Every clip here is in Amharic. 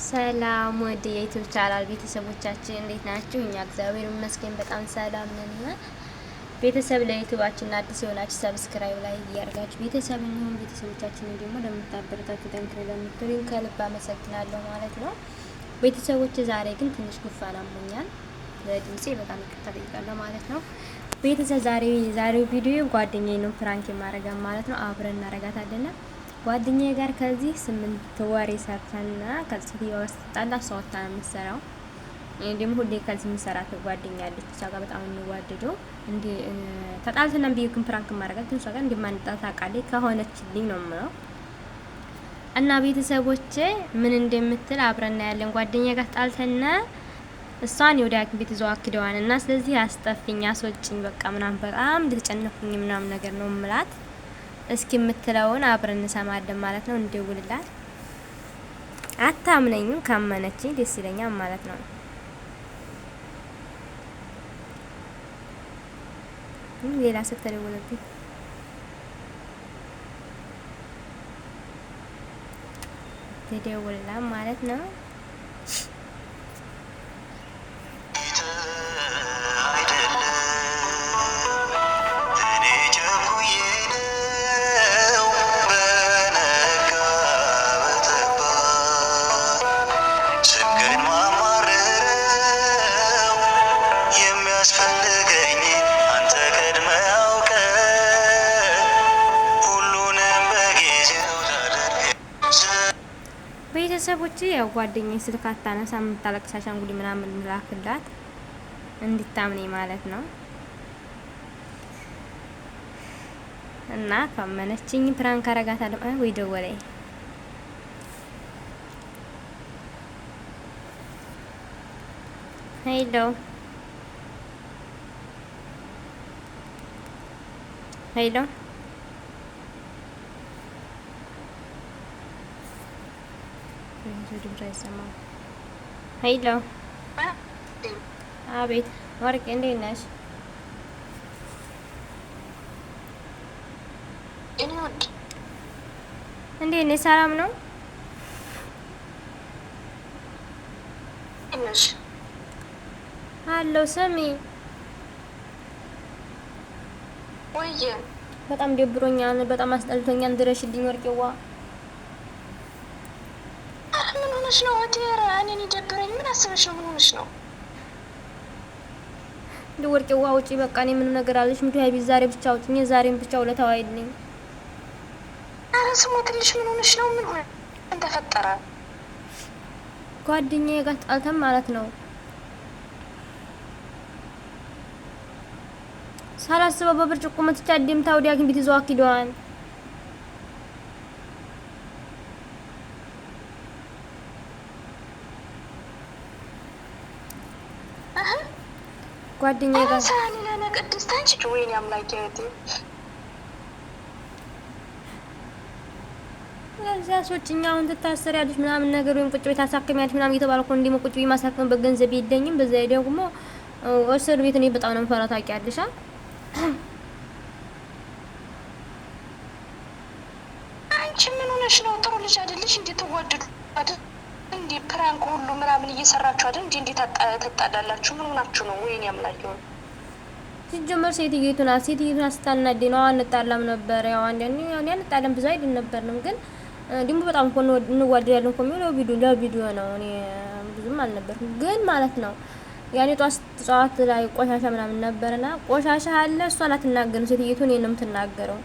ሰላም ወደ የ YouTube channel ቤተሰቦቻችን እንዴት ናችሁ? እኛ እግዚአብሔር ይመስገን በጣም ሰላም ነን። ቤተሰብ ለ YouTube ኣችን አዲስ የሆናችሁ subscribe like እያደረጋችሁ ቤተሰብ እንሁን። ቤተሰቦቻችን ደግሞ ለምታበረታቱ ጠንክሬ ለምትሉኝ ከልብ አመሰግናለሁ ማለት ነው። ቤተሰቦች ዛሬ ግን ትንሽ ጉንፋን አሞኛል። ለድምጼ በጣም ይቅርታ ጠይቃለሁ ማለት ነው። ቤተሰብ ዛሬ ዛሬው ቪዲዮ ጓደኛዬ ነው prank የማረጋት ማለት ነው። አብረን እናረጋታለን። ጓደኛዬ ጋር ከዚህ 8 ወር ሰርተና ከሴትዮዋ ጋር ስትጣላ እሷ ወጥታ ነው የምትሰራው። እኔ ደግሞ ሁሌ ከዚህ የምሰራት ጓደኛ አለች። እሷ ጋር በጣም እንዋደደው። እንዲ ተጣልተናል ብዬ ግን prank ማረጋት ግን እሷ ጋር እንደማንጣላ ታውቃለች። ከሆነችልኝ ነው የምለው። እና ቤተሰቦቼ ምን እንደምትል አብረን እናያለን። ጓደኛ ጋር ተጣልተና እሷን ወደ ሐኪም ቤት ይዘው አክደዋል። እና ስለዚህ አስጠፊኝ፣ አስወጭኝ በቃ ምናምን በጣም እንደተጨነኩኝ ምናምን ነገር ነው የምላት። እስኪ የምትለውን አብረን እንሰማለን ማለት ነው። እንደውልላት። አታምነኝም፣ ካመነችኝ ደስ ይለኛል ማለት ነው። ሌላ ስልክ ተደወለብኝ። ተደውልላት ማለት ነው። እኔ ቸኩዬ ነው በነጋ በጠባ ስንቅን ማማረረው የሚያስፈልገኝ አንተ ቀድመህ አውቀህ ሁሉንም በጊዜው ታደርግ። ቤተሰቦች ያው ጓደኛዬ ስልክ አታነሳ፣ የምታለቅስ አሻንጉሊት ምናምን ላክላት እንድታምነኝ ማለት ነው። እና ካመነችኝ prank አረጋታለሁ። ወይ ደወለኝ። Hello hello፣ ድምፅ አይሰማም። Hello፣ አቤት ወርቄ፣ እንዴት ነሽ? እኔ ውድ። እንዴት ነሽ? ሰላም ነው? ነሽ? አለው። ስሚ። ወየ። በጣም ደብሮኛል፣ በጣም አስጠልቶኛል። ድረሽልኝ ወርቄዋ። ኧረ ምን ሆነሽ ነው? እህቴ፣ ኧረ እኔን የደበረኝ ምን አስበሽ ነው? ምን ሆነሽ ነው? እንደ ወርቄዋ ውጪ በቃ። እኔ ምንም ነገር አለሽ ምዱ ሀይቢ ዛሬ ብቻ አውጪኝ፣ ዛሬም ብቻ ውለታው አይልኝ። ኧረ ስሞትልሽ፣ ምን ሆነሽ ነው? ምን ሆነ? ምን ተፈጠረ? ጓደኛዬ ጋር ተጣልተን ማለት ነው። ሳላስበው በብርጭቆ መትቻ ደምታ ወደ ሐኪም ቤት ይዘው አኪደዋል። ጓደኛዬ ኧረ ጋር ሰኒ ቅድስት፣ አንቺ ወይኔ አምላኬ እህቴ። ስለዚህ አስወጪኝ፣ አሁን ትታሰሪያለሽ ምናምን ነገር ወይም ቁጭ ቤት ታሳክሚያለሽ ምናምን እየተባልኩ እንዲህ ቁጭ ቤት ማሳክምበት ገንዘብ የለኝም። በዛ ላይ ደግሞ እስር ቤት እኔ በጣም ነው የምፈራው፣ ታውቂያለሽ። አንቺ ምን ሆነሽ ነው? ጥሩ ልጅ አይደለሽ? እንዴ ትዋደዱ አይደል? እንዴ prank ሁሉ ምናምን እየሰራችሁ አይደል? እንዴ እንዴት ትጣላላችሁ? ምን ሆናችሁ ነው? ወይኔ አምላኬ። ሲጀመር ሴትዮቱ ናት። ሴትዮቱ ናት ስታናደኝ ነው። አንጣላም ነበር። ያው አንዳንዴ ያው አንጣላም ብዙ አይደል ነበርንም፣ ግን ደግሞ በጣም እኮ እንዋደዳለን እኮ የሚለው ለቪዲዮ ለቪዲዮ ነው። እኔ ብዙም አልነበርኩም ግን ማለት ነው። ያኔ ጧት ጠዋት ላይ ቆሻሻ ምናምን ነበርና ቆሻሻ አለ፣ እሷን አትናገርም ሴትዮቱ፣ እኔን ነው የምትናገረው።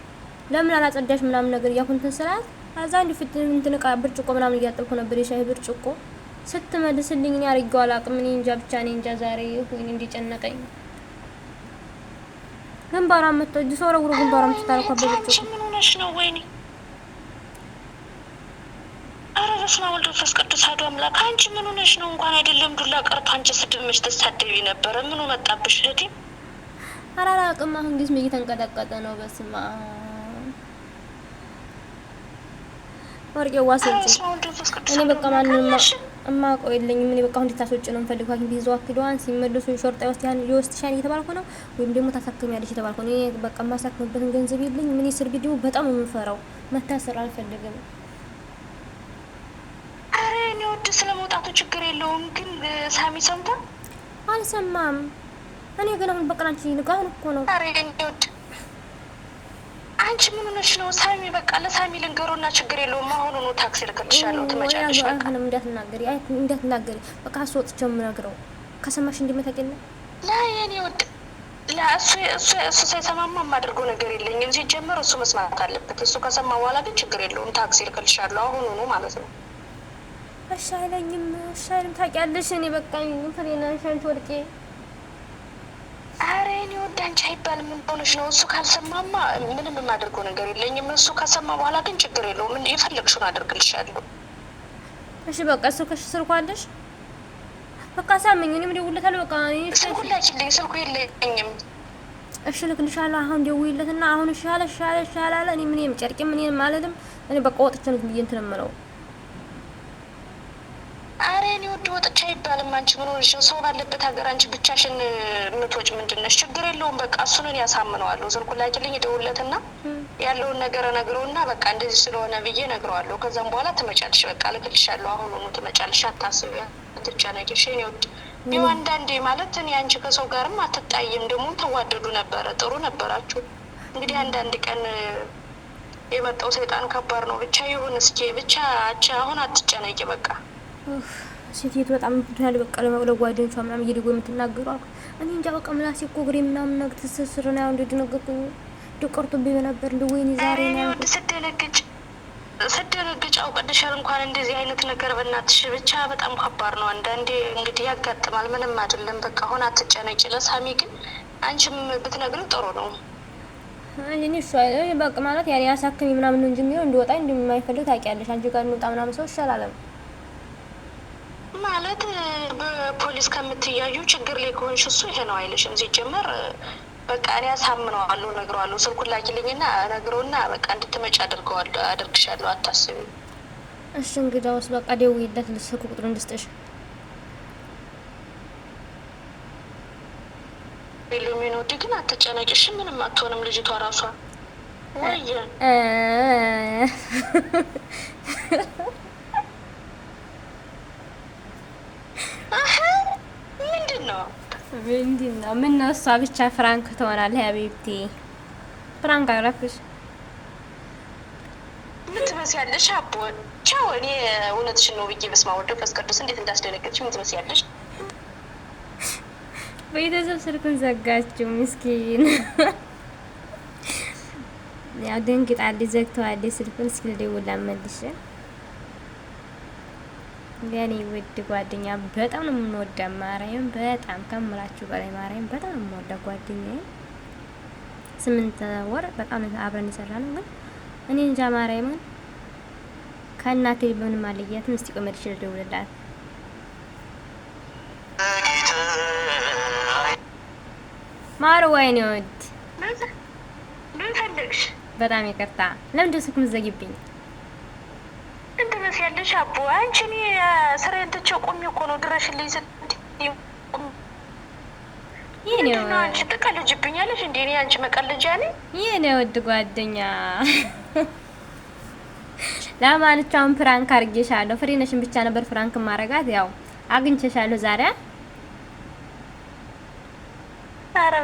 ለምን አላጸዳሽ ምናምን ነገር እያልኩ እንትን ስላት አዛ እንዲ ፍት እንትን ዕቃ ብርጭቆ ምናምን እያጠብኩ ነበር፣ የሻይ ብርጭቆ ስትመልስልኝ እኔ አድርጌው አላውቅም። እኔ እንጃ ብቻ፣ እኔ እንጃ ዛሬ ይሁን እንዲጨነቀኝ ግንባሯን መጥቶ እጅ ሰወረውሮ ግንባሯን መጥቶ አንቺ በብርጭቆ። ምን ሆነሽ ነው? ወይኔ፣ ኧረ በስመ አብ ወወልድ ወመንፈስ ቅዱስ አሐዱ አምላክ። አንቺ ምን ሆነሽ ነው? እንኳን አይደለም ዱላ ቀርቶ አንቺ ስድብ መች ትሳደቢ ነበረ? ምኑ መጣብሽ እህቴ? ኧረ አላውቅም። አሁን ጊዜም እየተንቀጠቀጠ ነው። በስመ አብ ወርቄዋ ኧረ አስወጪኝ። በስመ አብ ወወልድ ወመንፈስ ቅዱስ እኔ አሐዱ በቃ አምላክ። ማንንም እሺ። እማውቀው የለኝም። እኔ በቃ አሁን እንድታስወጪ ነው የምፈልገው። ሐኪም ቤት ይዘው አክደዋን ሲመለሱ شرطة ይወስድሻል ይወስድሻል እየተባልኩ ነው፣ ወይም ደግሞ ታሳክሚያለሽ እየተባልኩ ነው። እኔ በቃ የማሳክምበትን ገንዘብ የለኝም። እኔ እስር ቤት ደግሞ በጣም ነው የምፈራው። መታሰር አልፈልግም። ኧረ የኔ ውድ ስለ መውጣቱ ችግር የለውም፣ ግን ሳሚ ሰምታ አልሰማም። እኔ ግን አሁን በቃ አንቺ አሁን እኮ ነው። ኧረ የኔ ውድ አንቺ ምን ሆነሽ ነው? ሳሚ በቃ ለሳሚ ልንገሮና ችግር የለውም። አሁኑኑ ታክሲ ልክልሻለሁ፣ ትመጫለሽ። በቃ አይሆንም፣ እንዳትናገሪ፣ አይ እንዳትናገሪ። በቃ እሱ ወጥቼ የምነግረው ከሰማሽ እንዲመታቂለ ላ የኔ ውድ እሱ እሱ ሳይሰማማ የማደርገው ነገር የለኝም። ሲጀመር እሱ መስማት አለበት። እሱ ከሰማ በኋላ ግን ችግር የለውም። ታክሲ ልክልሻለሁ አሁኑኑ ማለት ነው። እሺ አይለኝም፣ እሺ አይልም። ታውቂያለሽ እኔ በቃ ፍሬና ሻንቺ ወድቄ ኧረ የኔ ውድ አንቺ አይባልም። ምን ሆነሽ ነው? እሱ ካልሰማማ ምንም የማደርገው ነገር የለኝም። እሱ ከሰማ በኋላ ግን ችግር የለውም። የፈለግሽውን አደርግልሻለሁ። እሺ በቃ እሱ ከሽ ስልኩ አለሽ? በቃ ሳመኝ፣ እኔም እደውልለታለሁ። በቃ ስልኩ ላኪልኝ። ስልኩ የለኝም። እሺ እልክልሻለሁ። አሁን ደውይለትና አሁን እሺ አለ እሺ አለ እሺ አላለ እኔ ምንም ጨርቄ ምንም አልልም። እኔ በቃ ወጥቼ ነው ብዬ እንትን የምለው። ኧረ የኔ ውድ ወጥቼ አይባልም። አንቺ ምን ሆነሽ ነው? ሰው ባለበት ሀገር አንቺ ብቻሽን የምትወጪ ምንድን ነሽ? ችግር የለውም። በቃ እሱን እኔ ያሳምነዋለሁ። ስልኩን ላኪልኝ፣ እደውልለትና ያለውን ነገር እነግረውና በቃ እንደዚህ ስለሆነ ብዬ እነግረዋለሁ። ከዛም በኋላ ትመጫለሽ። በቃ እልክልሻለሁ። አሁኑኑ ትመጫለሽ። አታስቢ፣ አትጨነቂ። እሺ የኔ ውድ። ይኸው አንዳንዴ ማለት እኔ አንቺ ከሰው ጋርም አትጣይም፣ ደግሞ ተዋደዱ ነበረ፣ ጥሩ ነበራችሁ። እንግዲህ አንዳንድ ቀን የመጣው ሰይጣን ከባድ ነው። ብቻ ይሁን እስኪ ብቻ አሁን አትጨነቂ በቃ። ሴትየቱ በጣም እንትን በቃ ለጓደኞቿ ምናምን እየደወሉ የምትናገሩ አልኩት። እኔ እንጃ በቃ ምላሴ እኮ እግሬ ምናምን ነገር ትስስር ነው። ያው እንደደነገጥኩኝ እንደው ቀርቶብኝ ነበር። እንደው ወይኔ ዛሬ ነው ወድ ስደነግጭ ስደነግጭ አውቀድሻል። እንኳን እንደዚህ አይነት ነገር በእናትሽ ብቻ በጣም ከባድ ነው። አንዳንዴ እንግዲህ ያጋጥማል። ምንም አይደለም። በቃ አሁን አትጨነቂ። ለሳሚ ግን አንቺም ብትነግሪው ጥሩ ነው። እኔ እሱ በቃ ማለት ያኔ አሳክሚ ምናምን ነው እንጂ የሚለው እንዲወጣ እንደማይፈልግ ታውቂያለሽ። አንቺ ጋር እንውጣ ምናምን ሰው ይሻላል ማለት በፖሊስ ከምትያዩ ችግር ላይ ከሆንሽ እሱ ይሄ ነው አይልሽም። ሲጀመር በቃ እኔ አሳምነዋለሁ፣ እነግረዋለሁ። ስልኩን ላኪልኝና እነግረውና በቃ እንድትመጪ አድርገዋለሁ፣ አድርግሻለሁ። አታስቢ። እሺ እንግዳውስ በቃ ደውዪለት፣ ስልክ ቁጥሩን እንድስጥሽ። ሉሚኖዲ ግን አትጨነቂሽ፣ ምንም አትሆንም ልጅቷ ራሷ ወይ ምንድን ነው ምንድን ነው? ምነው እሷ ብቻ ፍራንክ ትሆናለህ? ሀቢብቲ ፍራንክ አረፍሽ። ምን ትመስያለሽ? አቦ ቻው። እኔ እውነትሽን ነው ብዬ በስመ አብ ወወልድ ወመንፈስ ቅዱስ እንዴት እንዳስደነገጥሽ ምን ትመስያለሽ? ቤተሰብ ስልኩን ዘጋችው። ምስኪን ያው ደንግጣለች፣ ዘግተዋለች ስልኩን። እስኪ ልደውልላት መልሼ። የኔ ውድ ጓደኛ በጣም ነው የምንወዳ፣ ማርያም በጣም ከምላችሁ በላይ ማርያም በጣም ነው የምወዳ ጓደኛዬ። 8 ወር በጣም አብረን የሰራ ነው። ግን እኔ እንጃ ማርያምን ከእናቴ ምንም አልለያትም። እስቲ ቆይ መልሼ ልደውልላት። ማሩ ወይኔ ውድ ምን ፈለግሽ? በጣም ይቅርታ። ለምንድን ነው ስልኩን የምትዘጊብኝ? ምን ትመስያለሽ? አቦ አንቺ እኔ ስራዬን ትቼ ቆሜ እኮ ነው ድረሽልኝ ስትይ ምንድን ነው አንቺ ትቀልጅብኛለሽ እንዴ? እኔ አንቺ መቀለጃ ነኝ? የኔ ውድ ጓደኛ ለማንኛውም prank አድርጌሻለሁ። ፍሬነሽን ብቻ ነበር prank ማረጋት። ያው አግኝቼሻለሁ ዛሬ። ኧረ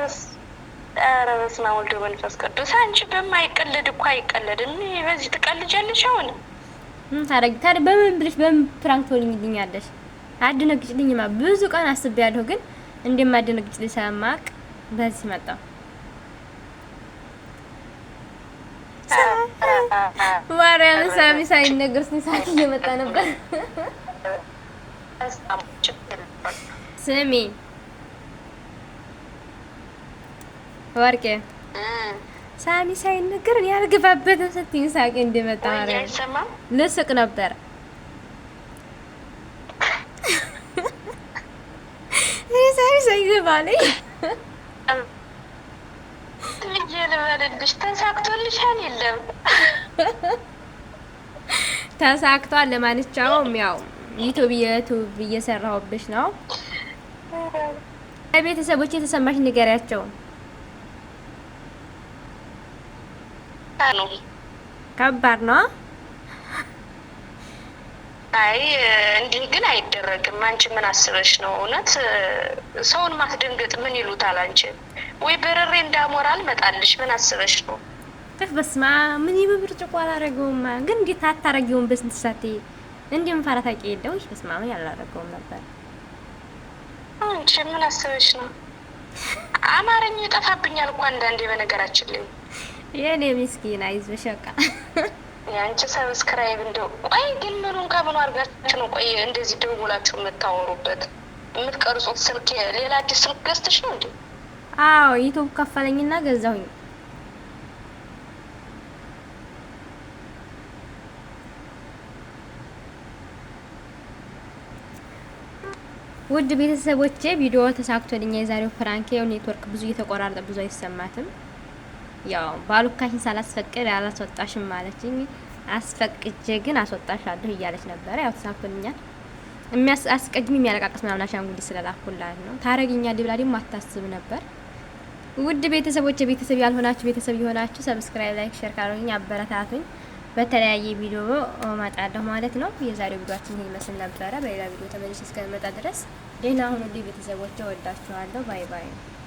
በስመ አብ ወወልድ ወመንፈስ ቅዱስ። አንቺ በማይቀለድ እኮ አይቀለድም። በዚህ ትቀልጃለሽ አሁን ምን ታረጊ ታዲያ? በምን ብለሽ በምን prank ትሆኝልኛለሽ? አድነግጭልኝማ። ብዙ ቀን አስቤያለሁ፣ ግን እንደማደነግጭልኝ ስለማውቅ በዚህ መጣሁ። ማርያም ሳሚ ሳይነገር ሳቂ እየመጣ ነበር። ስሚ ወርቄ፣ ሳሚ ሳይነገር እኔ አልገባበትም ስትይኝ ሳቂ እንደመጣ ማርያም ልስቅ ነበር። እኔ ሳሚ ሳይገባ አለኝ። ልበልልሽ ተሳክቶልሻል? የለም ተሳክቷል። ለማንኛውም ያው ዩቲዩብ እየሰራሁብሽ ነው። ቤተሰቦች የተሰማሽ ንገሪያቸው። ከባድ ነው። አይ እንዲህ ግን አይደረግም። አንቺ ምን አስበሽ ነው? እውነት ሰውን ማስደንገጥ ምን ይሉታል? አንቺ ወይ በረሬ እንዳሞራ አልመጣልሽ። ምን አስበሽ ነው? እፍ በስመ አብ ምን በብርጭቆ አላረገውም። ግን እንዴት አታረጊውም? በስንት ሰዓት እንዲህ ምፋራ ታውቂ የለ ወይ? በስመ አብ አላረገውም ነበር። አንቺ ምን አስበሽ ነው? አማርኛ ይጠፋብኛል እኮ አንዳንዴ። በነገራችን ላይ የኔ ምስኪን አይዞሽ በቃ የአንቺ subscribe እንደው ቆይ ግን ምኑን ከምኑ አድርጋችሁ ነው ቆይ እንደዚህ ደውላችሁ የምታወሩበት የምትቀርጹት? ስልክ ሌላ አዲስ ስልክ ገዝተሽ ነው እንዴ? አዎ YouTube ከፈለኝና ገዛሁኝ። ውድ ቤተሰቦቼ ቪዲዮ ተሳክቶልኛ። የዛሬው prank ያው ኔትወርክ ብዙ እየተቆራረጠ ብዙ አይሰማትም። ያው ባሉካሽን ሳላስፈቅድ አላስወጣሽም ማለችኝ። አስፈቅጄ ግን አስወጣሻለሁ እያለች ነበረ። ያው ተሳክቶልኛል። አስቀድሜ የሚያለቃቅስ ምናምን አሻንጉሊት ስለላኩላት ነው። ታረግኛለች ብላ ደግሞ አታስብ ነበር። ውድ ቤተሰቦቼ ቤተሰብ ያልሆናችሁ ቤተሰብ የሆናችሁ subscribe፣ like፣ share ካሉኝ አበረታቱኝ። በተለያየ ቪዲዮ እመጣለሁ ማለት ነው። የዛሬው ቪዲዮአችን ይሄን ይመስል ነበረ። በሌላ ቪዲዮ ተመልሼ እስከመጣ ድረስ ደህና ሁኑልኝ ቤተሰቦቼ፣ እወዳችኋለሁ። Bye bye።